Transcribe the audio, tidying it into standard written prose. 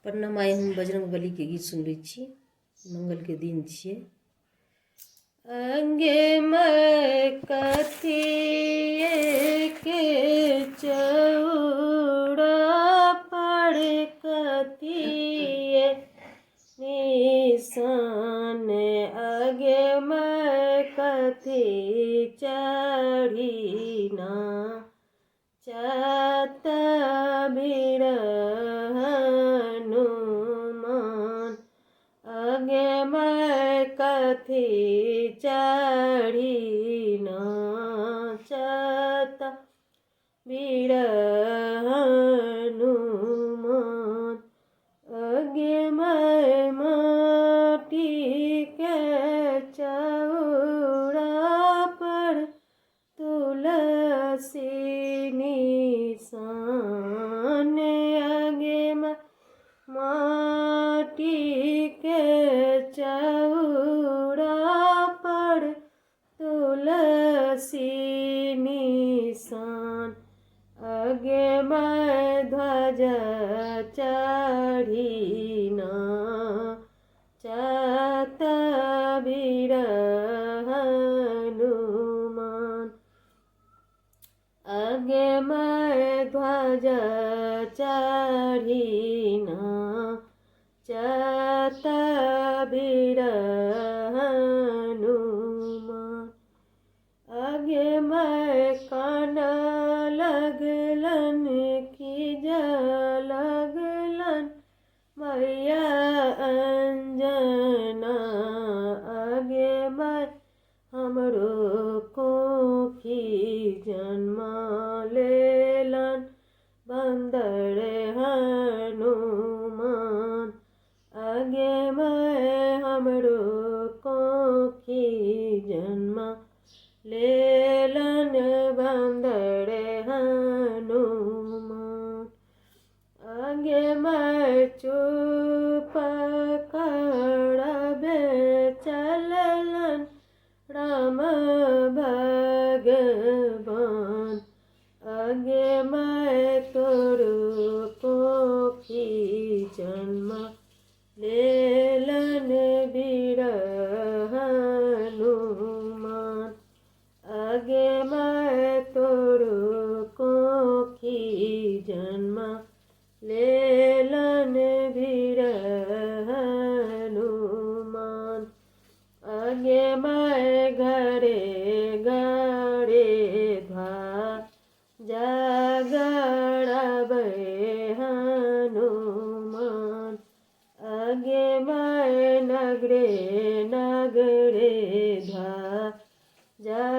प्रणाम। आइ हम बजरंग बलीके गीत सुनबै छी। मंगलके दिन छियै। अंगे कथिए के चौड़ा पर कथिए निशान, अगे कथी चढ़ी ना चत बीर हनुमान, अगे कथी चढ़ी नाचत बीर हनुमान, अगे माटी के चौरा पर तुलसी निशान, आगे माटी के चौरा पर तुलसी निशान, आगे ध्वज चढ़ी ना चत बीर हनुमान, आगे ध्वज चढ़ी ना चत बीर हनुमान, आगे मैं कान लगलन की लगलन मैया अंजना, आगे मैं हमरो कोखी जन्म लेलन बंदर हनुमान, आगे मैं हमरो कोखी जन्म लेलन बंदर हनुमान, आगे मैं चुप करबे चललन राम भगवान, आगे मैं तोर कोखी जन्म लेलन वीर हनुमान, आगे मैं तोर कोखी जन्म लेलन वीर हनुमान, आगे मैं घरे घरे ध्वा जगड़बे हनुमान, आगे मैं नगरे नगरे ध्वा जगड़बे।